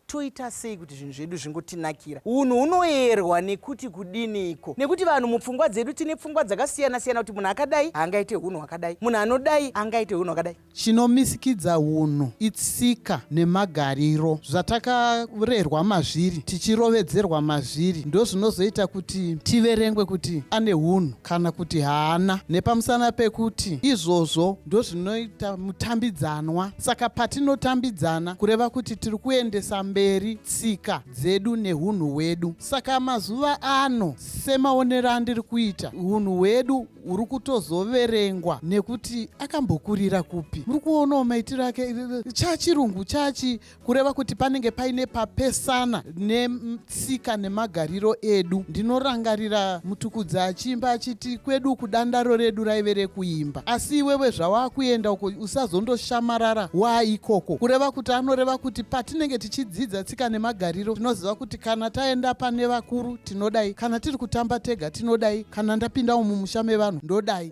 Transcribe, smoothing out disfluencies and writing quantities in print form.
Toita sei kuti zvinhu zvedu zvingotinakira? Unhu hunoyerwa nekuti kudiniko? Nekuti vanhu mupfungwa dzedu tine pfungwa dzakasiyana siyana kuti munhu akadai haangaite hunhu hwakadai, munhu anodai angaite hunhu hwakadai. Chinomisikidza hunhu itsika nemagariro. Zvatakarerwa mazviri, tichirovedzerwa mazviri, ndozvinozoita kuti tiverengwe kuti ane hunhu kana kuti haana. Nepamusana pekuti izvozvo ndozvinoita mutambidzanwa. Saka patinotambidzana kureva kuti tiri kuendesa mberi tsika dzedu nehunhu hwedu. Saka mazuva ano semaonero andiri kuita hunhu hwedu huri kutozoverengwa nekuti akambokurira kupi. Muri kuonawo maitiro ake chachirungu chachi kureva kuti panenge paine papesana netsika nemagariro edu. Ndinorangarira Mutukudzi achiimba achiti kwedu kudandaro redu raive rekuimba, asi iwewe zvawakuenda uko usazondoshamarara waa ikoko. Kureva kuti anoreva kuti patinenge tichidzidza tsika nemagariro tinoziva kuti kana taenda pane vakuru tinodai, kana tiri kutamba tega tinodai, kana ndapindawo mumusha mevanhu ndodai.